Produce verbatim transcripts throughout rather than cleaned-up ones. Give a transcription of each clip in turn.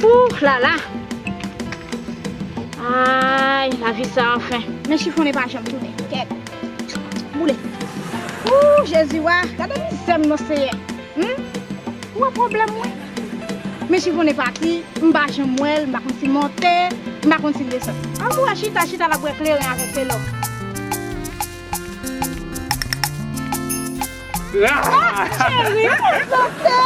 Ouh la la. Ay, lavi sa anfen. Men chifonnen pa janm tounen. Kèt. Boule. Ouh, Jezi wa. Gade mizè m non, Seyè. Hmm? Ou wè pwoblèm mwen? Men chifonnen pati, m pa janm wè l, m pa konn si l monte, m pa konn si l desann. An pou wè chita, chita l ap wè kleren avèk selòm. Ah, cheri, prezante.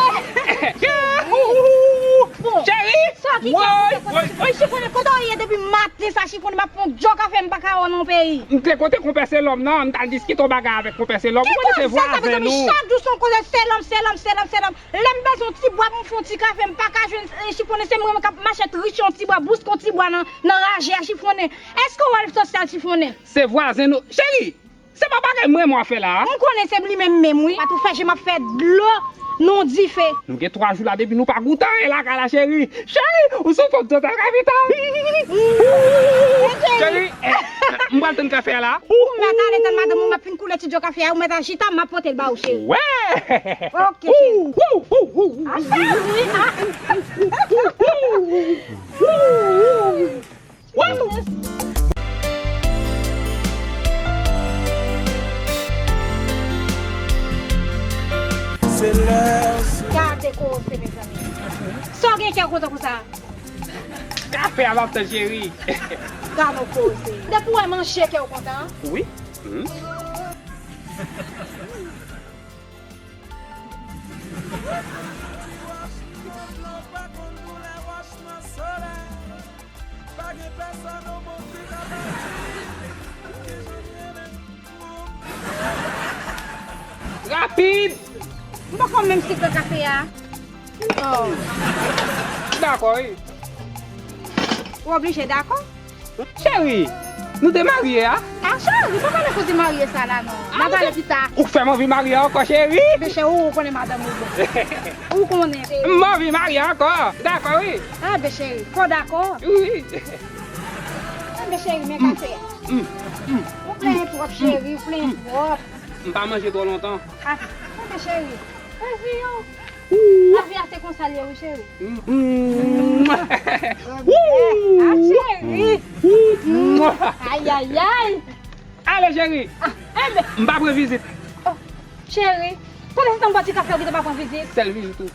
Bon, cheri, sa ki woy, woy, woy, chifonnen, kote w ye depi maten sa, chifonnen, m ap fè yon djò kafe, m pa ka wè w nan peyi. M te konte konpè Selòm nan, m t al diskite yon bagay avèk konpè Selòm. Ou konnen se vwazen nou. Chak jou se yon koze Selòm, Selòm, Selòm, Selòm. Lè m bezwen yon ti bwa pou m fè yon ti kafe, m pa ka jwenn, eh, chifonnen, se mwen menm k ap mache triche yon ti bwa, bouske yon ti bwa nan, nan raje a, chifonnen. Èske w wè l sosyal, chifonnen? Se vwazen nou. Cheri, se pa bagay mwen mwen fè la. M konnen se li menm menm wi. Patou fè je m ap fè dlo nan dife. Nou gen twa jou la depi nou pa goute anyen lakay la, cheri. Cheri, ou sou fòm total kapital. Cheri, eh, m pral tann kafe a la. Ou mèt ale tann madanm ou, m ap fin koule ti djò kafe a, ou mèt al chita, m ap pote l ba ou, cheri. Wè. Ok, cheri. Ah, cheri, ah. Gade koze, mezanmi. Sa w gen kè w kontan konsa? Kafe a m ap tann, cheri. Gade yon koze. Depi w wè manje kè w kontan. Wi. Hmm. Rapid! M poko menm sik nan kafe a. Oh. Dakò, wi. Ou oblije dakò? Cheri, nou te marye a? Ah, cheri, pa pale koze marye sa la non. N a pale pita. Ou k fè m anvi marye ankò, cheri. Ebyen, cheri, ou konnen madanm ou bon. Ou konnen, cheri. M anvi marye ankò. Dakò, wi. Ah, ben, cheri, fò dakò. Wi. Ah, ben, cheri, men kafe a. Mm, mm, mm. Ou plenyen twòp, cheri, ou plenyen twòp. M pa manje twò lontan. Ah, ah, ben, cheri, revyen. Lavi a se konsa l ye wi, cheri. Ah, cheri. Ayayay. Ale, cheri. Ah, enben. M pa pran vizit. Oh, cheri, pandan se tan m bwè ti kafe, ou gentan pa pran vizit? Sèl vizit ou.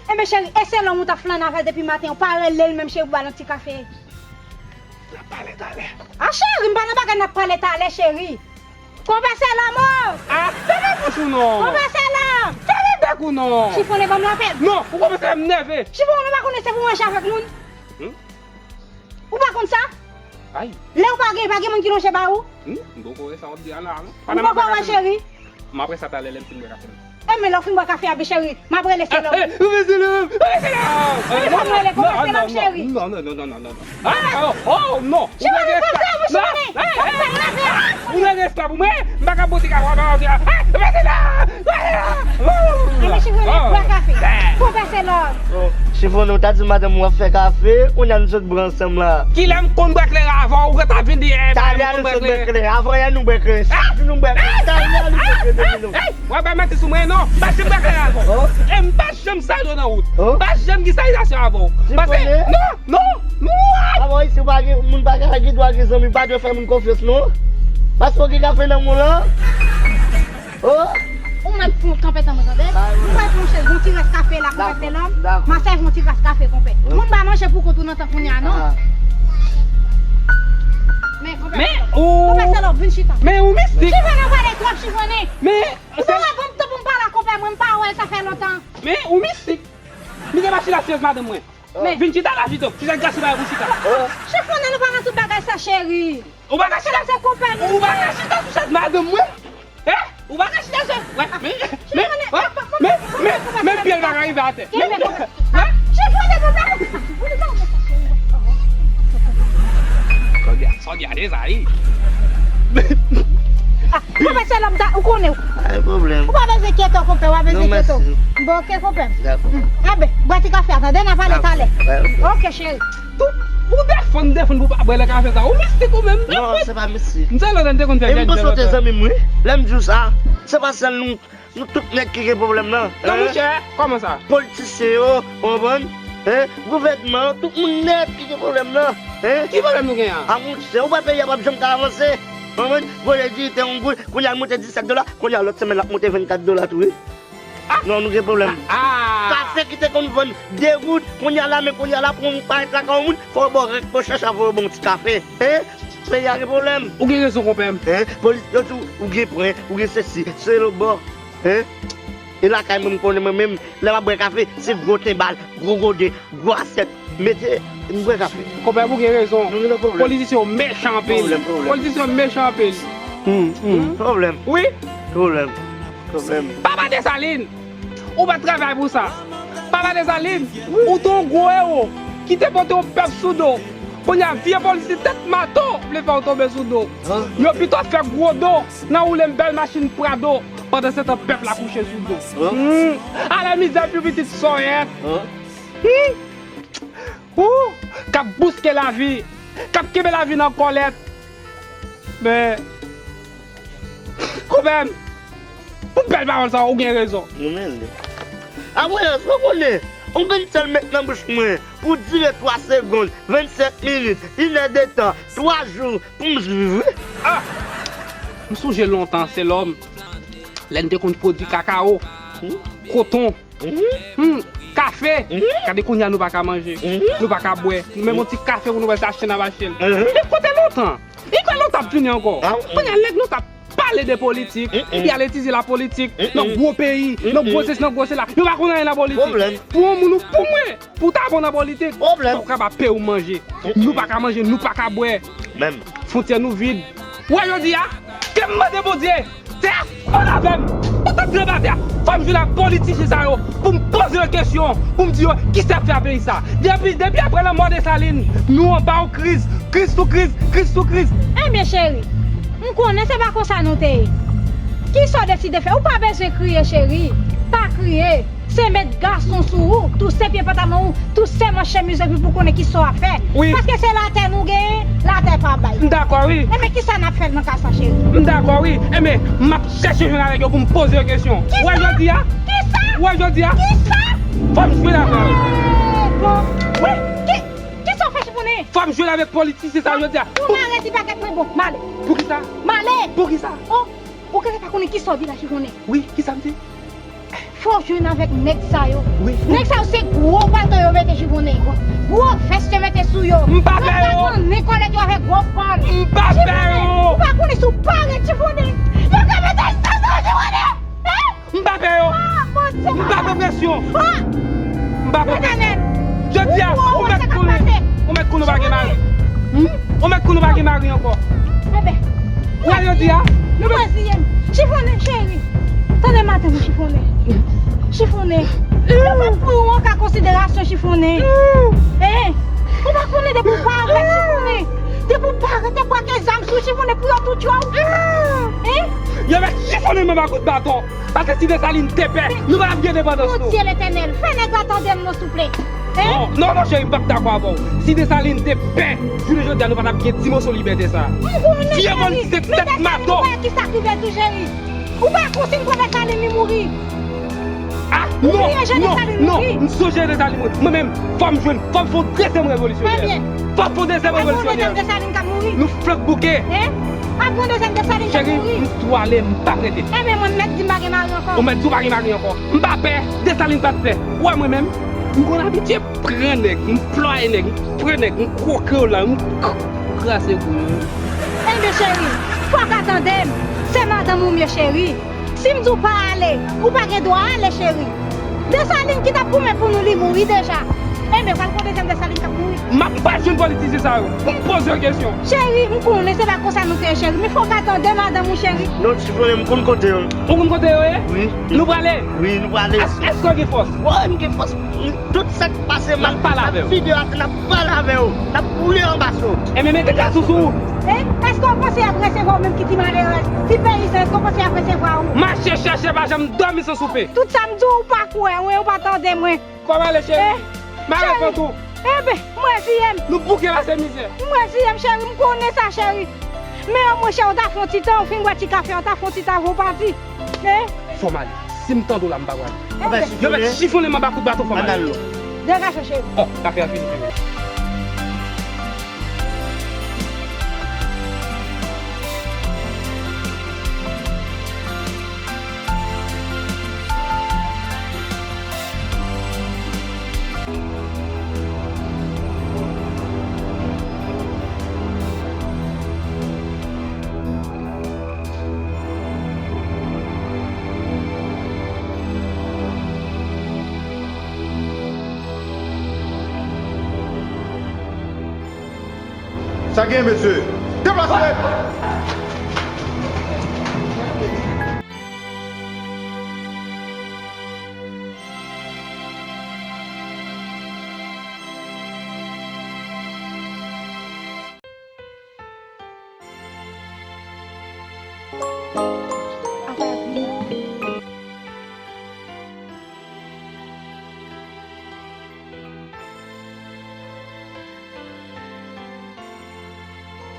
Enben, cheri, e se lòm ou t ap flannen avè l depi maten, ou pa rele l menm, cheri, pou ba l yon ti kafe? N ap pale talè. Ah, cheri, m pa nan bagay n ap pale talè, cheri. Konpè Selòm o! Ah, fèmen bouch ou non! Konpè Selòm! Fèmen bèk ou non! Chifonnen ban m lapèn. Non, ou kòmanse fè m nève. Chifonnen, ou pa konnen se pou manje avèk moun? Hmm? Ou pa konn sa? Ay. Lè ou pa gen, pa gen moun ki lonje ba ou? Hmm? M poko wè sa w ap di a la, non. Ou poko wè, cheri? M ap wè sa talè lè m fin bwè kafe m. Enben, lè w fin bwè kafe a, bebe cheri, m ap rele Selòm. Eh, eh, bebe Selòm, bebe Selòm! Eh, non, non, non, non, non, non, non, non, non. Ah, oh, oh, non. Ou gen respè. Cheri, non, eh, eh, ou gen respè pou mwen. M pa ka pote kafe a, eh, bebe Selòm! Bebe Selòm! Enben, cheri, bwè kafe. Konpè Selòm. Oh, chifonnen, ou ta di madanm ou ap fè kafe, kounye a nou sot bwè ansanm la. Kilè m konn bwè kleren avan, ou gentan vin di, eh, talè a nou sot bwè kleren. Avan yè nou bwè kleren. Chak jou nou bwè kleren. Talè a nou bwè kleren depi nou. W ap bay manti sou mwen non. M pa janm bwè kleren avan w. E m pa janm sal dlo nan wout. M pa janm gen salizasyon avan w. Paske, non, non, non. Avan isi, pa gen moun, pa ka gen dwa gen zanmi, pa dwe fè moun konfyans non. Paske w gen kafe nan men w lan. Oh. Ou mèt pran kanpe tan mwen tande. M pral pran yon ti rès kafe la, konpè Selòm. M a sèvi yon ti rès kafe, konpè. Moun pa manje pou kont ou nan tan kounye a non. Men, konpè Selòm. Konpè Selòm, vin chita. Men ou mistik. Chifonnen, ou pale twòp, chifonnen. Men Ou pa wè bon tan pou m pale ak konpè mwen, m pa wè l, sa fè lontan. Men, ou mistik. Mizè pa chita syèz madanm mwen. Men. Vin chita la pito. Chita gason bagay pou chita. Chifonnen, nou pa nan tout bagay sa, cheri. Ou pa ka chita. Se konpè nou. Ou pa ka chita sou syèz madanm mwen. Hein? Ou pa ka chita sou. Wè, men, men, men, men, men, men, pyè l pa ka rive atè. Chifonnen, konpè. Chifonnen, konpè. Sa w gen, sa w gen a dezayi. Ah, konpè Selòm, ou konnen. Pa gen pwoblèm. Ou pa bezwen enkyete w, konpè, ou pa bezwen enkyete w. Non, mèsi. Bon, ok, konpè. Dakò. Enben, bwè ti kafe a, tande, n a pale talè. Wè, wè. Ok, cheri. Tou, ou defann, defann pou pa bwè lè kafe sa. Ou mistik ou menm. Non, se pa mistik. M se lòt, m te konn fè. E m panse w te zanmi m, wi. Lè m di w sa, se pa sèl nou. Nou tout nèg ki gen pwoblèm nan. Non, monchè, kòman sa? Politisyen yo, ou konprann? Hein? Gouvènman an, tout moun nèt ki gen pwoblèm nan. Hein? Ki pwoblèm nou gen an? A monchè, ou wè peyi a p ap janm ka avanse. Konprann? Voye diri te yon goud, kounye a l monte disèt dola, kounye a lòt semèn l ap monte vennkat dola tou, wi. Ah! Non, nou gen pwoblèm. Ah! Kafe ki te konn vann de goud, kounye a la, men kounye a la, pou yon parèt lakay yon moun, fò w ba w rèk pochèch a voye w ba w yon ti kafe. Hein? Peyi a gen pwoblèm. Ou gen rezon, konpè m. Hein? Polis yo di w, ou gen pwen, ou gen sesi, se lo bò. Hein? E lakay mwen, m konnen mwen menm, lè m ap bwè kafe, se gwo tenbal, gwo gode, gwo asyèt. Mete, m bwè kafe. Konpè, ou gen rezon. Nou gen pwoblèm. Politisyen yo mechan anpil. Pwoblèm, pwoblèm. Politisyen yo mechan anpil. Hmm, hmm. Pwoblèm. Wi. Pwoblèm. Pwoblèm. Papa Desalin, ou pa t travay pou sa. Papa Desalin, ou te yon gwo ewo ki te pote yon pèp sou do. Kounye a, vye polisye tèt mato vle fè w tonbe sou do. Hein? Yo pito fè gwo do nan woule yon bèl machin Prado, pandan se tan pèp la kouche sou do. Hein? Hmm. Ala mizè pou pitit sòyèt. Hein? Hmm. Ou k ap bouske lavi, k ap kenbe lavi nan kòlèt. Men, konpè m, pou bèl pawòl sa, ou gen rezon. Ou mele. Apre, èske w konnen, yon grenn sèl met nan bouch mwen pou dire twa segonn, vennsenk minit, inèdetan, twa jou, pou m viv, wi. Ah! M sonje lontan, se lòm, lè n te konn pwodui kakawo, koton, hmm, kafe. Gade kounye a nou pa ka manje, nou pa ka bwè. Nou menm yon ti kafe pou nou bwè, se achte n ap achte l. Men kote lontan? Li kwè lontan ap vini ankò. Kounye a nèg nou t ap pale de politik, li al etidye lapolitik, nan gwo peyi, nan gwo sesi, nan gwo sela. Yo pa konn anyen nan politik. Pwoblèm. Pou yon moun ou pou mwen, pou w ta bon nan politik, fò w kapab peye w manje. Nou pa ka manje, nou pa ka bwè. Menm. Fwontyè nou vid. Ou wè jodi a, ke m mande Bondye, tè a fon avè m. Ou tande bata a, fò m jwenn ak politisyen sa yo, pou m poze yo kesyon, pou m di yo, kisa y ap fè a peyi sa. Depi, depi apre lanmò Desalin, nou anba yon kriz, kriz sou kriz, kriz sou kriz. Ebyen, cheri, m konnen se pa konsa nou te ye. Kisa w deside fè? Ou pa bezwen kriye, cheri. Pa kriye. Se met gason sou ou, touse pye pantalon ou, touse manch chemiz ou epi pou konnen kisa w ap fè. Wi. Paske se latè nou genyen, latè pa bay. M dakò, wi. Enben, kisa n ap fè nan ka sa, cheri? M dakò, wi. Enben, m ap chèche jwenn avèk yo pou m poze yo kesyon. Kisa? Ou wè jodi a? Kisa? Ou wè jodi a? Kisa? Fò m jwenn avè yo. Eh, bon. Wi. Ki, kisa w fè, Chifonnen? Fò m jwenn avèk politisyen sa yo jodi a. Ou mare ti pakèt mwen, bon, m ale. Poukisa? M ale. Poukisa? Oh, ou genlè pa konnen kisa w di la, Chifonnen. Wi, kisa m di? Fò w jwenn avèk nèg sa yo. Wi. Nèg sa yo se gwo palto yo mete, Chifonnen. Gwo vès yo mete sou yo. M pa pè yo. Yo fè konnen kòlèt yo avèk gwo kòn. M pa pè yo. Chifonnen, ou pa konnen si w parèt, Chifonnen, yo ka mete zam sou ou, Chifonnen. Hein? M pa pè yo. Ah, Bondye. M pa pè presyon. Ah! M pa pè presyon. Letènèl. Jodi a, ou mèt konnen. Ou mèt konnen ou pa gen mari. Hmm? Ou mèt konnen ou pa gen mari ankò. Enben. Ou wè jodi a? Nou reziye m. Chifonnen, cheri. Tande madanm ou, Chifonnen. Chifonnen. Yo pa pou ou anka konsiderasyon, Chifonnen. Hein? Ou pa konnen depi w parèt, Chifonnen. Depi w parèt, yo brake zam sou Chifonnen pou yo touche w. Hein? Yo mèt Chifonnen m anba kout baton. Paske si Desalin te pè, nou pa t ap gen endepandans nou. Bondye Letènèl, fè nèg la tande m non, souple. Hein? Non, non, non, cheri, m p ap dakò avè w. Si Desalin te pè, jounen jodi a nou pa t ap gen ti moso libète sa. M konnen, cheri. Vye politisyen tèt mato. Men Desalin, ou pa wè ki sa k rive tou, cheri? Ou pa konn si m kwè Desalin li mouri? Ah, non, non, non, m sonje Desalin mouri. Mwen menm, fò m jwenn, fò m fè yon dezyèm revolisyonè. Ebyen. Fò m fè yon dezyèm revolisyonè. Desalin k ap mouri. Nou flank bouke. Hein? Ap gen yon dezyèm Desalin k ap mouri. Cheri, m tou ale, m p ap rete. Enben, mwen mèt di m pa gen mari ankò. Ou mèt di w pa gen mari ankò. M pa pè, Desalin pa t pè. Ou wè mwen menm, m konn abitye pran nèg, m plwaye nèg, m pran nèg, m kwoke w la, m k-, kraze kou yo. Enben, cheri, fò w ka tande m. Se madanm ou m ye, cheri. Si m di w pa ale, ou pa gen dwa ale, cheri. Desalin ki t ap goumen pou nou, li mouri deja. Enben, pral gen yon dezyèm Desalin k ap mouri. M ap, m pral jwenn politisyen sa yo pou m poze yo kesyon. Cheri, m konnen se pa konsa nou te ye, cheri, men fò w ka tande madanm ou, cheri. Non, Chifonnen, m konn kote yo. Ou konn kote yo ye? Wi. Nou prale? Wi, nou prale. Èske, èske w gen fòs? Wi, m gen fòs. Tout sa k pase mal, n ap pale avè yo. N ap fide yo atè, n ap pale avè yo. N ap boule yo anba so. Enben, mete gaz sou ou. Eh, èske w panse y ap resevwa w menm ki ti malerèz, ti peyizan, èske w panse y ap resevwa w? Mache chèche, pa janm dòmi san soupe. Tout sa m di w, ou pa kwè mwen, ou pa tande mwen. Kòman ale, cheri? Eh, m ale cheri, kont ou. Enben, m reziye m. Nou bouke pase mizè. M reziye m, cheri, m konnen sa, cheri. Men omwen, cheri, w ta fè yon ti tan, w fin bwè ti kafe a, w ta fè yon ti tan avan w pati. Eh? Fò m ale. Si m tande w la, m pa pral. Enben. Yo mèt Chifonnen m anba kout baton, fò m ale. Degaje w, cheri. Oh, kafe a fini, cheri. Sa gen, mesye? Deplase!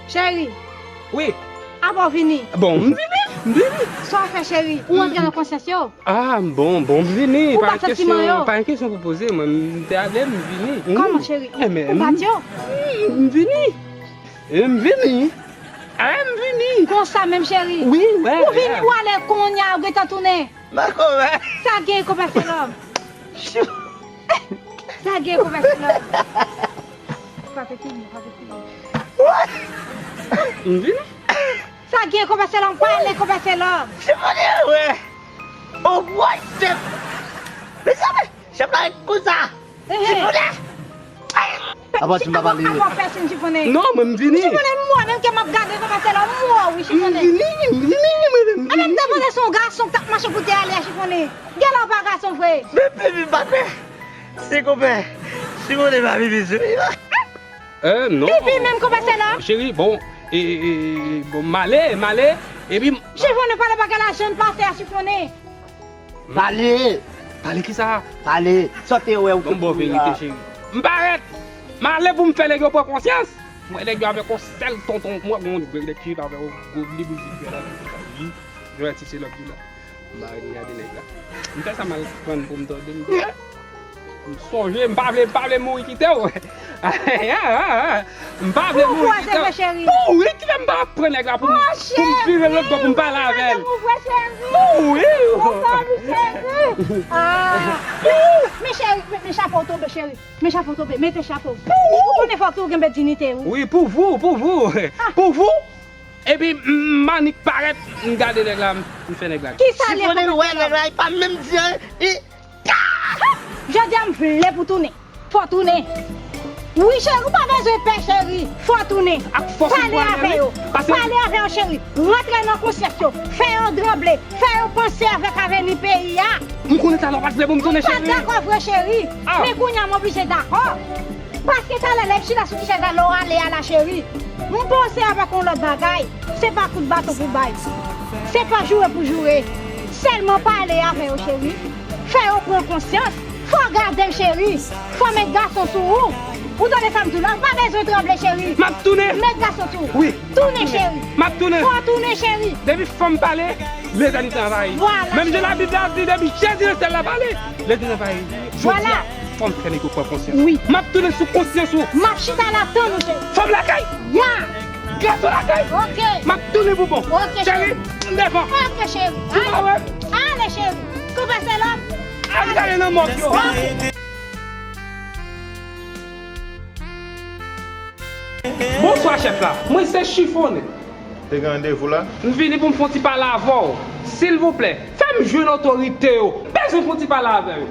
Cheri. Wi. Apa w vini? Bon, m vini, m vini. Sa w fè, cheri? Ou antre nan konsyans yo? Ah, bon, bon, m vini. Ou pa santiman yo? Pa gen kesyon pou poze, mwen, m te ale, m vini. Kòman, cheri? Ou bat yo? M vini. E m vini. E m vini. Konsa menm, cheri? Wi, wè. Ou vini, ou ale, kounye a, ou gentan tounen. Sa gen, konpè Selòm? Sa gen, konpè Selòm? Ou pa fè fini, ou pa fè fini. M vini. Sa gen, konpè Selòm? Pale, konpè Selòm. Chifone, wè. Oh, what the? Mezanmi, chèf la konsa. Chifone. Apa ti m pa pale? Apa pèsonn chifone? Non, mwen m vini. Chifone, m wè menm ke m ap gade konpè Selòm, m wè wi, chifone. M vini, m vini, mwen menm m vini. Enben m te panse se yon gason k t ap mache pou te ale a, chifone. Genlè w pa gason vre. Men baby, m pa kwè. Si konpè, si konpè pa pipi sou li. Eh, non. Pipi menm konpè Selòm. Cheri, bon, e, e, e, bon, m ale, m ale, epi m- Chifone, pale bagay la jan l pase a, chifone. Pale. Pale kisa? Pale. Sa w te wè ou te... Bon, bon, verite, cheri. M parèt. M ale pou m fè nèg yo pran konsyans. M wè nèg yo avèk yon sèl tonton. M wè yon nèg ki avèk yon gwo limouzik vè la. Wi. Jwè ti se lòt di la. M pa ret gade nèg la. M fè sa m al pran pou m tande m di, m sonje, m pa vle, m pa vle mouri kite w. M pa vle mouri kite w. Mouri ki fè m pa pran nèg la pou m, pou m vire lòt bò pou m pale avè l. Mouri. Men cheri, men, men chapo w tonbe, cheri. Men chapo w tonbe, mete chapo w. Ou konnen fòk tou w gen bèt dinite wi. Wi, pou vou, pou vou. Pou vou. Epi m annik parèt, m gade nèg la, m fè nèg la. Kisa l ye? Chifone, m wè nèg la, li pa menm di anyen. Jodi a m vle pou tounen. Fò tounen. Wi cheri, ou pa bezwen pè cheri. Fò tounen. Pale avè yo. Pale avè yo cheri. Rantre nan konsyans yo. Fè yo tranble. Fè yo panse avèk avni peyi a. M konnen talè w pa t vle pou m tounen cheri. M pa t dakò vre cheri. Men kounye a m oblije dakò. Paske talè lè m chita sou ti chèz la lè w ale a la cheri, m panse avèk yon lòt bagay. Se pa kout baton pou bay. Se pa joure pou joure. Sèlman pale avè yo cheri. Fè yo pran konsyans. Fò w gade m cheri. Fò w met gason sou ou. Ou tande sa m di w la? Ou pa bezwen tranble cheri. M ap tounen. Met gason sou ou. Wi. Tounen cheri. M ap tounen. Fò w tounen cheri. Depi fanm pale, letènite anvayi. Menm jan Labib la di, depi Jezi nan syèl la pale, letènite anvayi. Jodi a, fò m fè nèg yo pran konsyans. Wi. M ap tounen sou konsyans ou. M ap chita la tann ou cheri. Fanm lakay. Ya. Gason lakay. Ok. M ap tounen pou bon. Ok cheri. M devan. Ok cheri. Ale cheri. Konpè Selòm. Al gade nan mòg yo. Bonswa chèf la, mwen se Chifone. Te gen randevou la? M vini pou m fè yon ti pale avè w. Silvouplè, fè m jwenn otorite yo. Bezwen fè yon ti pale avè yo.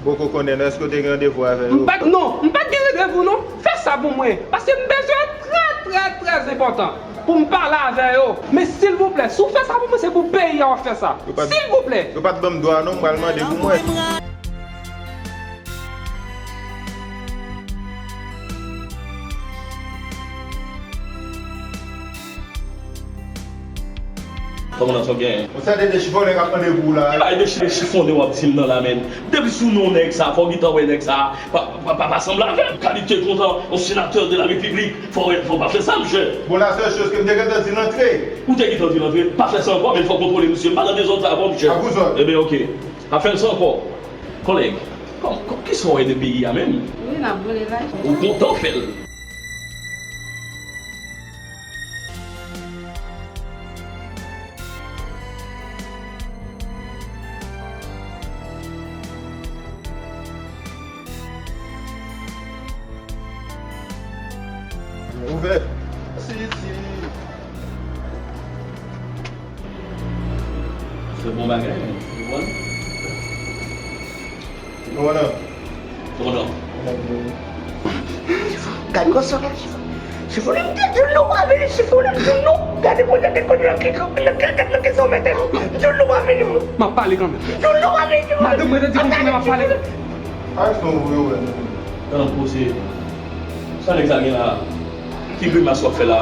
Poko konnen non, èske w te gen randevou avè yo? M pa t, non, m pa t gen randevou non. Fè sa pou mwen, paske m bezwen trè, trè, trè enpòtan pou m pale avè yo. Men silvouplè, si w fè sa pou mwen, se pou peyi a w ap fè sa. Silvouplè. Yo pa t ban m dwa non, m pral mande pou mwen. Kòman nan sa w genyen? Bon, sa de de chifonnen k ap mande pou w la. Ki bagay de chi-, de chifonnen w ap di m nan la, menn? Depi sou non nèg sa, fò w gentan wè nèg sa pa, pa, pa, pa sanble avè m. Kalite kontan yon senatè de la repiblik, fò w, fò w pa fè sa, monchè. Bon, la sèl choz ke m te gentan di l antre. Ou te gentan di l antre? Pa fè sa ankò, menn, fò w kontwole misye. M pa nan dezòd sa ankò, monchè. A pou zòt. Ebyen, oke. Pa fè l sa ankò. Kòlèg, Kòm, kòm, kisa w ede peyi a menm? Wi, n ap boule la. Ou kontan w fè l. Ouvè. Si, si. Se bon bagay, men. Ou konprann? Ou konprann? Ou konprann? Gad gwo sòt la, chifon. Chifon, m te di w non, pa vini, chifon, m te di w non. Gade, mwen te konn nan ki, nan ki, nan ki sa w mete nou. Di w non, pa vini, mwen. M ap pale kanmenm. Di w non, pa vini, mwen. Madanm, mwen te di konn konnen m ap pale. Aksyon vre, wè. Tanpri, se sa nèg sa gen la. Ki grimas w ap fè la?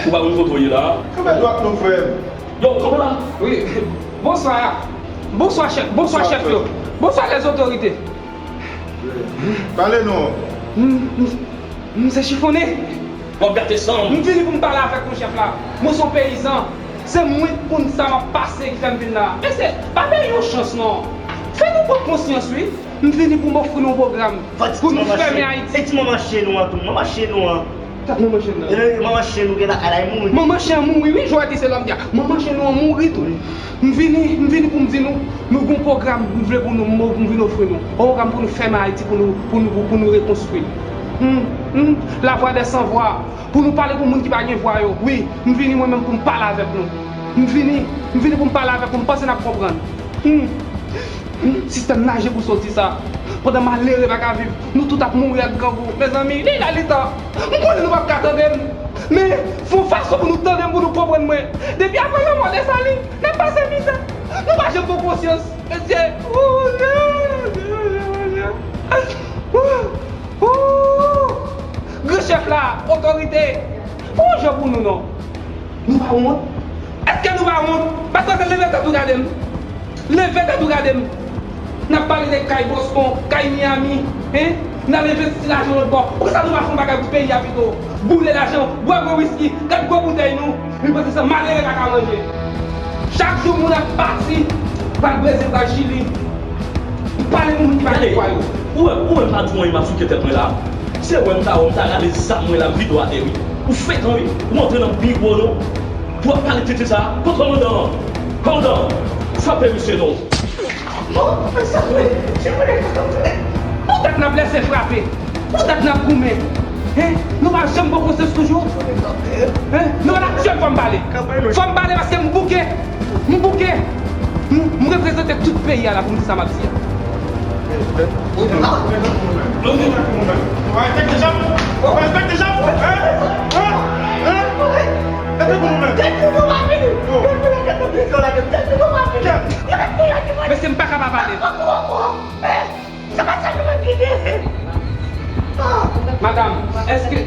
Ou pa konn kote w ye la? Kanpe dwat nou, frè m. Yo, kanpe la. Wi. Bonswa. Bonswa, chèf. Bonswa, chèf yo. Bonswa, les autorités. Pale non. M, m, m se Chifonnen. W ap gate san m. M vini pou m pale avèk nou, chèf la. Mwen se yon peyizan. Se mwen k konn sa m ap pase ki fè m vin la. Mesye, ba peyi yon chans non. Fè nou pran konsyans, wi. M vini pou m ofri nou yon pwogram pou nou fèmen Ayiti. E ti manman chen nou an tou, manman chen nou an. Sa k manman chen nan? E, manman chen nou gen lakay la, li mouri. Manman chen an mouri, wi, Joël, se lòm di a. Manman chen nou an mouri tou. M vini, m vini pou m di nou, nou gon pwogram m vle pou nou, m, m vin ofri nou. Yon pwogram pou nou fèmen Ayiti, pou nou, pou nou, pou, pou nou rekonstwi. Hmm, hmm, la voix des sans voix. Pou nou pale pou moun ki pa gen vwa yo. Wi, m vini mwen menm pou m pale avèk nou. M vini, m vini pou m pale avèk nou, m panse n ap konprann. Hmm. Hmm, sistèm naje pou soti sa. Pandan malere pa ka viv, nou tout ap mouri ak grangou. Mezanmi, li la li tan. M konnen nou p ap ka tande m. Men, fè yon fason pou nou tande m, pou nou konprann mwen. Depi apre lanmò Desalin, n ap pase mizè. Nou pa janm pran konsyans. Mesye, oh, oh, oh. Gran chèf la, otorite, fè yon jan pou nou non. Nou pa wont? Èske nou pa wont? Paske se leve tèt ou gade m. Leve tèt ou gade m. N ap pale de kay Boston, kay Miami, hein? N al envesti lajan lòt bò. Poukisa nou pa fè yon bagay pou peyi a pito? Boule lajan, bwè gwo wiski, gad gwo boutèy nou. Li panse se malere pa ka manje. Chak jou moun ap pati, pral Brezil, pral Chili. Pale pou moun ki pa gen vwa yo. Ou wè, ou wè m pa di w anyen, m ap souke tèt mwen la. Se wè m ta wè, m ta rale zam mwen la, m vide w atè, wi. Ou frekan, wi. Ou antre nan biwo nou. Pou w ap pale tete sa. Kot kòmandan an? Kòmandan, frape misye non. Poutèt n ap lèse frape, poutèt n ap goumen, hein? Nou pa janm pran konsyans toujou? Hein? Non, la, jèn, fò m pale. Fò m pale paske m bouke. M bouke. M, m reprezante tout peyi a la pou m di sa m ap di a. Mesye, m pa ka pa pale. Madanm, èske...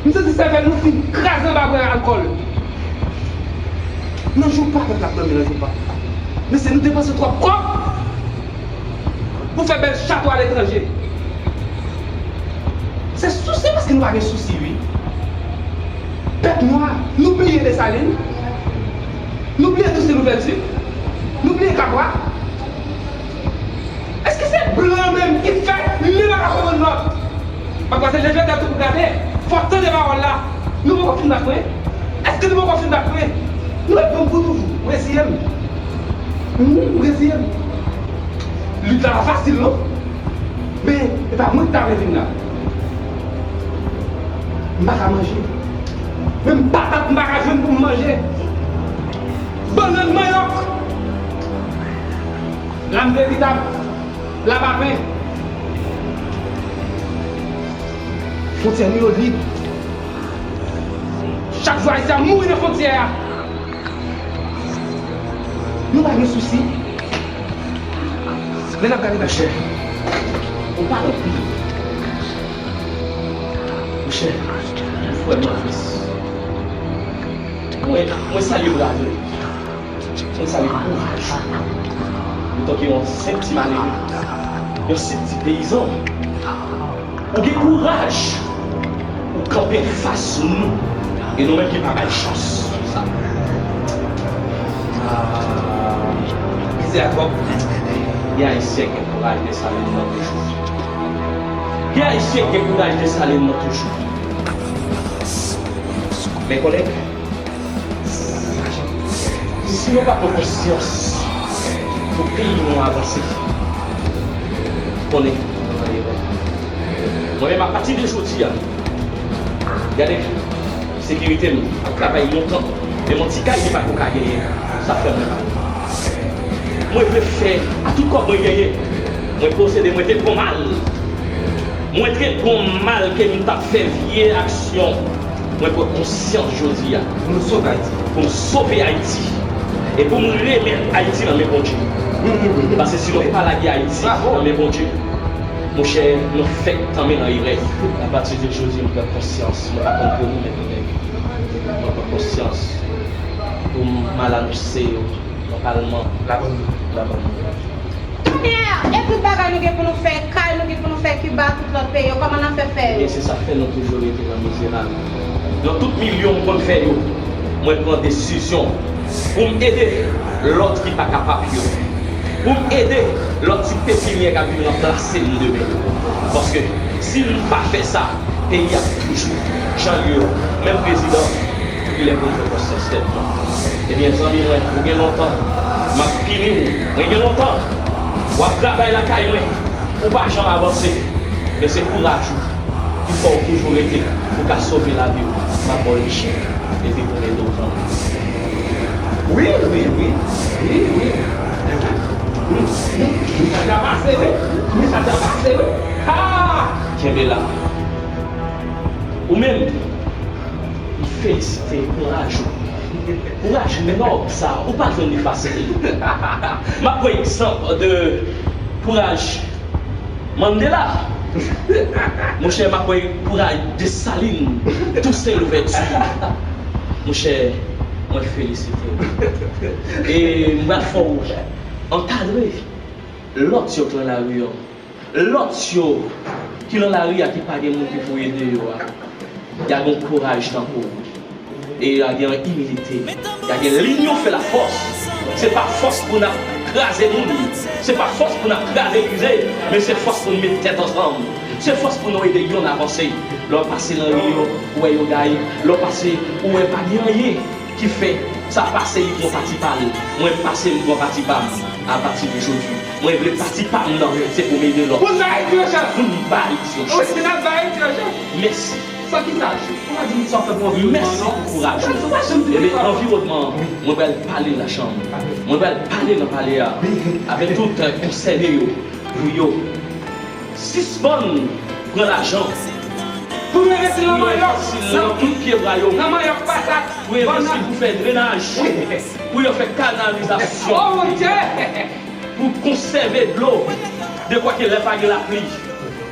M santi sèvèl nou fin kraze anba bwè alkòl. Nan jou pa pèp la ap dòmi nan jou pa. Mesye, nou depanse twòp kòb pou fè bèl chato aletranje. Se sousi paske nou pa gen sousi, wi. Pèp nwa, nou bliye Desalin? Nou bliye Tousen Louvèti? Nou bliye Kabwa? Èske se blan menm ki fè nou pa ka konprann lòt? Papa, se leve tèt ou pou gade, fò w tande pawòl la. Nou poko fin bat mwen? Èske nou poko fin bat mwen? Nou ret pran kou toujou. M reziye m. Wi, m reziye m. Lit la pa fasil non. Men, e pa mwen ki ta vle vin la. M pa ka manje. Menm patat m pa ka jwenn pou m manje. Bannann, manyòk. Lam veritab. Lapapen. Fwontyè nou yo lib. Chak jou Ayisyen ap mouri nan fwontyè a. Nou pa gen sousi. Lè n ap gade nan chè. Ou pa konprann. Monchè, frè m nan Kris. Mwen, mwen salye bravè. Mwen salye kouraj ou. Antanke yon senp ti malere, yon senp ti peyizan, ou gen kouraj. Ou kanpe anfas nou, e nou menm ki pa bay chans. Sa. Ah, mizè twòp. Gen Ayisyen gen kouraj Desalin nan toujou. Gen Ayisyen gen kouraj Desalin nan toujou. Men kòlèg, si nou pa pran konsyans pou peyi nou avanse, konnen nou nan erè. Mwen menm, apati de jodi a, gade, sekirite m ap travay lontan, men yon ti kay li pa ko ka genyen, sa fè mwen mal. Mwen vle fè a tout kòb mwen genyen, mwen posede, mwen te gon mal. Mwen te gon mal ke m t ap fè vye aksyon. Mwen pran konsyans jodi a. Pou nou sove Ayiti. Pou nou sove Ayiti. E pou nou remèt Ayiti nan men Bondye. Paske si nou pa lage Ayiti nan men Bondye, monchè, nou fèk tonbe nan erè. Apati de jodi, mwen pran konsyans. Mwen pa konn pou nou, men mwen pran konsyans pou m al anonse yo nan palman. Labòn nou. Labòn nou. Kounye a, e tout bagay nou gen pou nou fè, kay nou gen pou nou fè Kiba, tout lòt peyi yo, kòman n ap fè fè yo? Ebyen, se sa k fè nou toujou rete nan mizerab. Nan tout milyon m konn fè yo, mwen pran desizyon pou m ede lòt ki pa kapab yo. Pou m ede lòt ti pepinyè k ap vin ranplase m demen yo. Paske, si m pa fè sa, peyi a toujou jan l ye. Menm prezidan, li lè pou l fè konsyans tèt li. Ebyen, zanmi mwen, ou gen lontan m ap pini w. Mwen gen lontan w ap travay lakay mwen, ou pa janm avanse. Men se kouraj ou ki fè w toujou rete pou w ka sove lavi w. M ap ba w lechèk epi pou m ede w kanmenm. Wi, wi, wi. Wi, wi. Wi, wi. Wi, sa ta pase, wi. Wi, sa ta pase, wi. Ha! Kenbe la. Ou menm, m felisite kouraj ou. Kouraj nòb sa, ou pa jwenn li fasil. M ap pran egzanp de kouraj Mandela. Monchè, m ap pran kouraj Desalin, Tousen Louvèti. Monchè, mwen felisite w. E m pral fè w ankadre lòt yo k nan lari an. Lòt yo ki nan lari a, ki pa gen moun ki pou ede yo a, y a gen kouraj tankou w. E y a gen imilite. Y a gen linyon fè lafòs. Se pa fòs pou n ap kraze moun. Se pa fòs pou n ap kraze krize. Men se fòs pou n met tèt ansanm. Se fòs pou nou ede yonn avanse. Lè w pase nan ri yo, ou wè yo gaye. Lè w pase, ou wè pa gen anyen ki fè sa pase, li pran pati pa l. Mwen pase, m pran pati pa m. Apati de jodi, mwen vle pati pa m nan, se pou m ede lòt. Pou n ba Ayiti yon chans. Pou n ba Ayiti yon chans. Wi, pou n ba Ayiti yon chans. Mèsi. San ki sa, ou pa di m sa w fè pou anviwònman an, non? Mèsi pou kouraj ou. Ebyen, anviwònman an, mwen pral pale nan chanm. Mwen pral pale nan palè a. Avèk tout, euh, konsène yo, pou yo sispann pran lajan. Pou yo envesti nan manyòk. Pou yo envesti nan tout pyebwa yo. Nan manyòk, patat, bannann. Pou yo envesti pou fè drenaj. Wi. Pou yo fè kanalizasyon. Oh, mon Dieu! Pou konsève dlo. Dekwa ke lè pa gen lapli,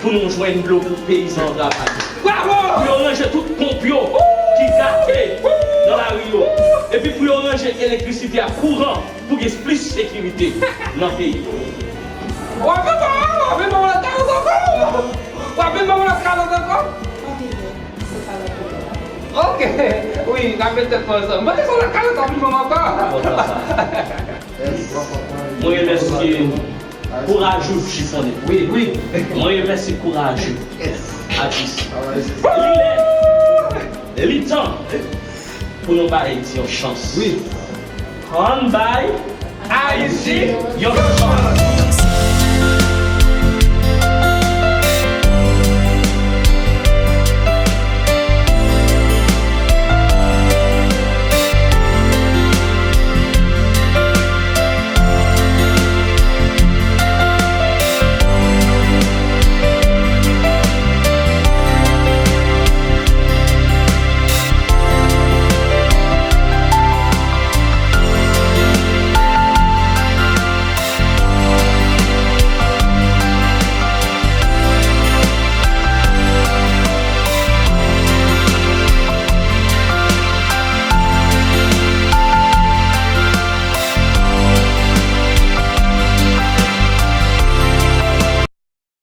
pou nou jwenn dlo pou peyizan an travay. Bravo! Pou yo ranje tout ponp yo ki gate nan lari yo. Epi pou yo ranje elektrisite a, kouran. Pou gen plis sekirite nan peyi. W ap vin ban mwen, w ap vin ban mwen lòt kalòt ankò. W ap vin ban mwen lòt kalòt ankò. Ok. Wi, n ap met tèt nou ansanm. Mwen te fè lòt kalòt, w ap vin ban mwen ankò. Mwen remèsye kouraj ou, Jifonnen. Wi, wi. Mwen remèsye kouraj ou, Atis. Li lè, li tan pou nou bay Ayiti yon chans. Wi. Ann bay Ayiti yon chans.